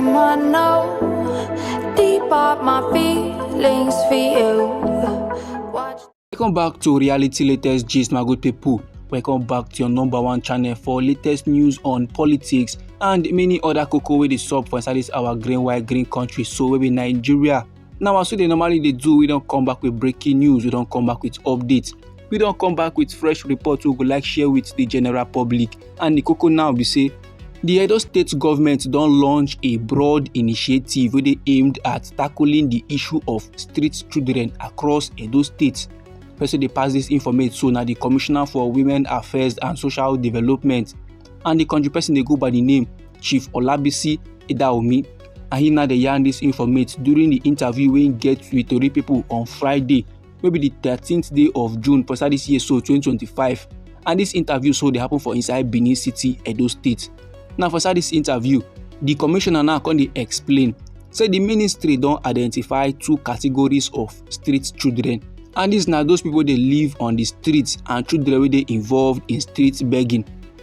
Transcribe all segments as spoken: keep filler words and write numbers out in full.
I know deep up my feelings for you. Watch. Welcome back to Reality Latest Gist, my good people. Welcome back to your number one channel for latest news on politics and many other koko wey dey sup for inside this our green, white, green country, so wey be Nigeria. Now, as we dey normally dey do, we don come back with breaking news, we don come back with updates, we don come back with fresh report we go like share with the general public. And the koko now be say, the Edo State government don launch a broad initiative wey dey aimed at tackling the issue of street children across Edo State. Person dey pass this informate so na the Commissioner for Women Affairs and Social Development, and the country person dey go by the name Chief Olabisi Edaomi. And he now dey yarn this informate during the interview wey he get with tori people on Friday, wey be the thirteenth day of June for inside this year so, twenty twenty-five. And this interview so dey happen for inside Benin City, Edo State. Now, for inside this interview, the commissioner now come dey explain say the ministry don identify two categories of street children, and these na those people dey live on the streets and children wey dey involved in street begging.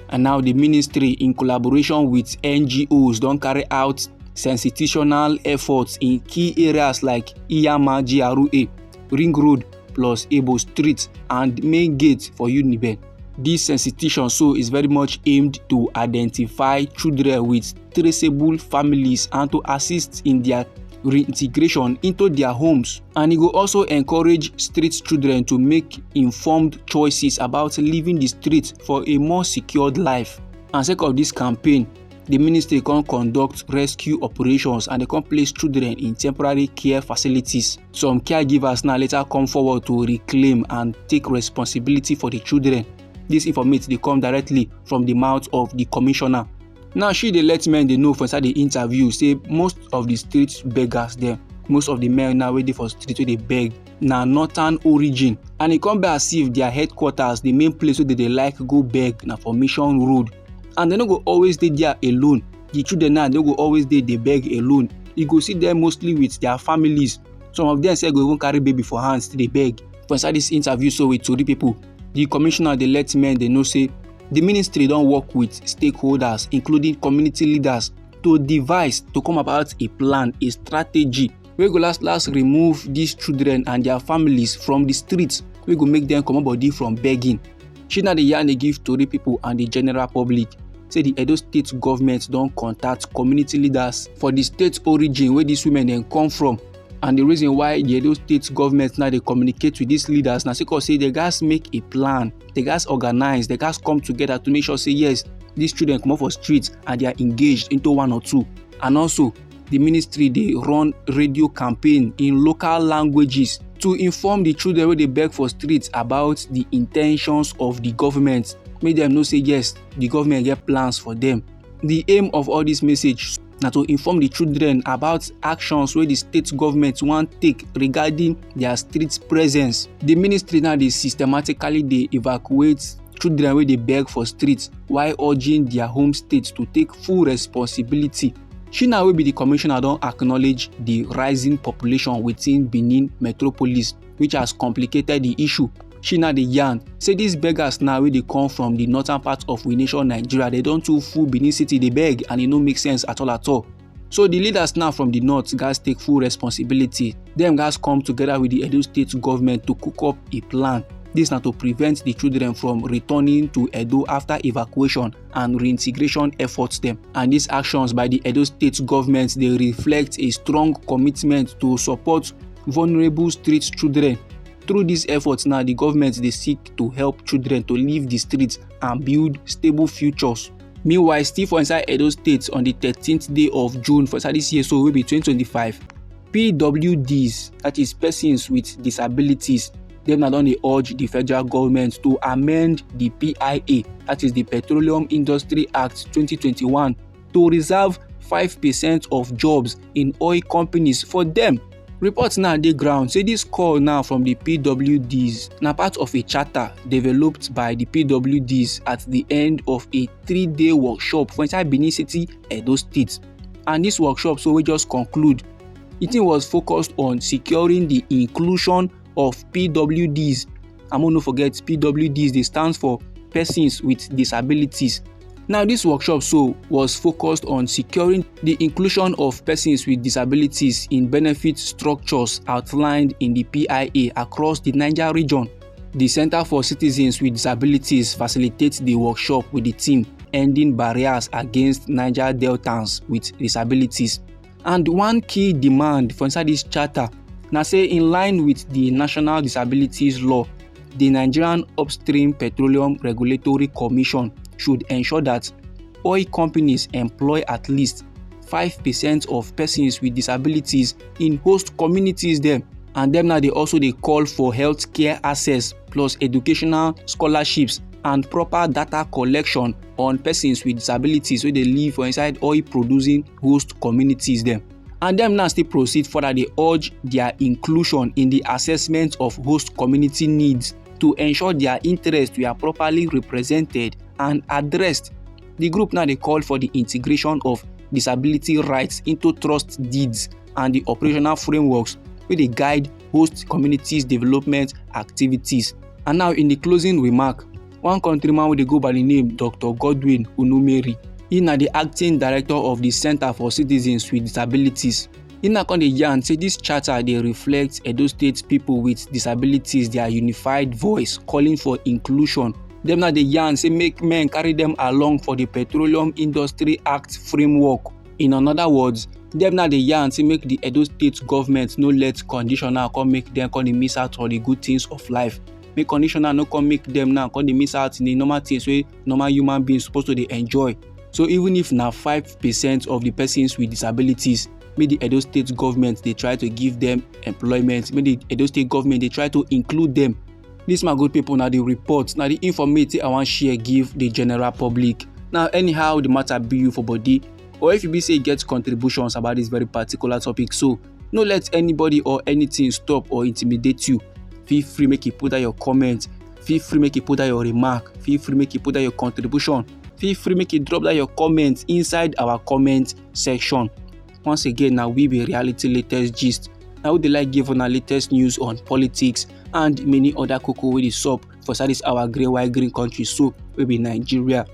And now the ministry, in collaboration with N G Os, don carry out sensitizational efforts in key areas like Iyama G R A, Ring Road, plus Ebo Street and main gate for Uniben. This sensitization so is very much aimed to identify children with traceable families and to assist in their reintegration into their homes. And e go also encourage street children to make informed choices about leaving the street for a more secured life. And sake of this campaign, the ministry come conduct rescue operations and they come place children in temporary care facilities. Some caregivers now later come forward to reclaim and take responsibility for the children. This informate dey come directly from the mouth of the commissioner. Now, she dey let men dey know for inside the interview say most of the street beggars dem, most of the men now wey dey for street wey dey beg, na northern origin, and e come be as if their headquarters, the main place wey they dey like go beg, na for Mission Road. And they no go always dey there alone. The children now no go always dey dey beg alone. You go see them mostly with their families. Some of them sef go even carry baby for hands to dey beg. For inside this interview so with tori people, the commissioner dey let men dey know say the ministry don work with stakeholders, including community leaders, to devise, to come about a plan, a strategy wey go last last remove these children and their families from the streets, wey go make them comot body from begging. She now dey yarn dey give tori people and the general public say the Edo State government don contact community leaders for the state origin wey these women dem come from. And the reason why the Edo State government now dey communicate with these leaders na sake of say they gats make a plan, they gats organize, they gats come together to make sure say yes, these children comot for street and they are engaged into one or two. And also, the ministry dey run radio campaign in local languages to inform the children wey dey beg for street about the intentions of the government, make them know say yes, the government get plans for them. The aim of all this message na to inform the children about actions wey the state government wan take regarding their street presence. The ministry now dey systematically dey evacuate children wey dey beg for street while urging their home state to take full responsibility. She now wey be the commissioner don acknowledge the rising population within Benin metropolis, which has complicated the issue. She now dey yarn say these beggars now wey dey come from the northern part of we nation Nigeria, they don too full Benin City dey beg and e no make sense at all at all. So the leaders now from the north gats take full responsibility. Dem gats come together with the Edo State government to cook up a plan. This na to prevent the children from returning to Edo after evacuation and reintegration efforts dem. And these actions by the Edo State government dey reflect a strong commitment to support vulnerable street children. Through these efforts now, the government dey seek to help children to leave the streets and build stable futures. Meanwhile, still for inside Edo State, on the thirteenth day of June for inside this year so wey be twenty twenty-five, P W Ds, that is persons with disabilities, dem na don dey urge the federal government to amend the P I A, that is the Petroleum Industry Act twenty twenty-one, to reserve five percent of jobs in oil companies for them. Reports now dey ground say this call now from the P W Ds na part of a charter developed by the P W Ds at the end of a three-day workshop for inside Benin City, Edo State. And this workshop so wey just conclude, the thing was focused on securing the inclusion of P W Ds. And make we no forget, P W Ds dey stand for persons with disabilities. Now, this workshop so was focused on securing the inclusion of persons with disabilities in benefit structures outlined in the P I A across the Niger region. The Center for Citizens with Disabilities facilitates the workshop with the theme Ending Barriers Against Niger Deltans with Disabilities. And one key demand for inside this charter na say, in line with the National Disabilities Law, the Nigerian Upstream Petroleum Regulatory Commission should ensure that oil companies employ at least five percent of persons with disabilities in host communities dem. And dem now dey also dey call for healthcare access plus educational scholarships and proper data collection on persons with disabilities wey dey live for inside oil producing host communities dem. And dem now still proceed further dey urge their inclusion in the assessment of host community needs to ensure their interests were properly represented and addressed. The group now dey call for the integration of disability rights into trust deeds and the operational frameworks wey dey guide host communities development activities. And now, in the closing remark, one countryman wey dey go by the name Doctor Godwin Unumeri, he na the acting director of the Center for Citizens with Disabilities. He na come dey yarn say this charter dey reflect Edo State people with disabilities, their unified voice calling for inclusion. Dem na dey yarn say make men carry dem along for the Petroleum Industry Act framework. In another words, dem na dey yarn say make the Edo State government no let conditioner come make dem come dey miss out on the good things of life. Make conditioner no come make dem now come dey miss out in the normal things wey normal human beings suppose to dey enjoy. So even if na five percent of the persons with disabilities, make the Edo State government dey try to give them employment, make the Edo State government dey try to include them. This, my good people, na the report, na the informate I wan share give the general public. Now, anyhow the matter be you for body, or if you be say you get contributions about this very particular topic, so no let anybody or anything stop or intimidate you. Feel free make you put down your comment. Feel free make you put down your remark. Feel free make you put down your contribution. Feel free make you drop down your comment inside our comment section. Once again, now we be Reality Latest Gist. Now we dey like give una latest news on politics and many other koko wey dey sup for inside this our grey white green country so wey be Nigeria.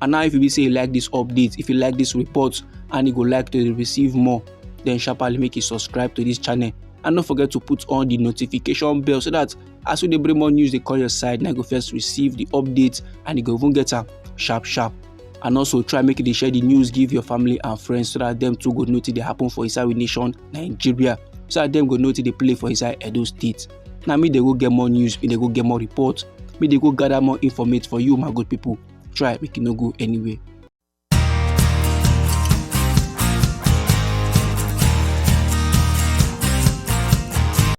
And now, if you be say you like this update, if you like this report, and you go like to receive more, then sharply make you subscribe to this channel. And don't forget to put on the notification bell so that as we dey bring more news dey come your side, na you go first receive the update and you go even get am sharp sharp. And also try make you dey share the news give your family and friends so that dem too go know wetin dey happen for inside we nation Nigeria, so that dem go know wetin dey play for inside Edo State. Na me dey go get more news, me dey go get more report, me dey go gather more informate for you, my good people. Try make you no go anywhere.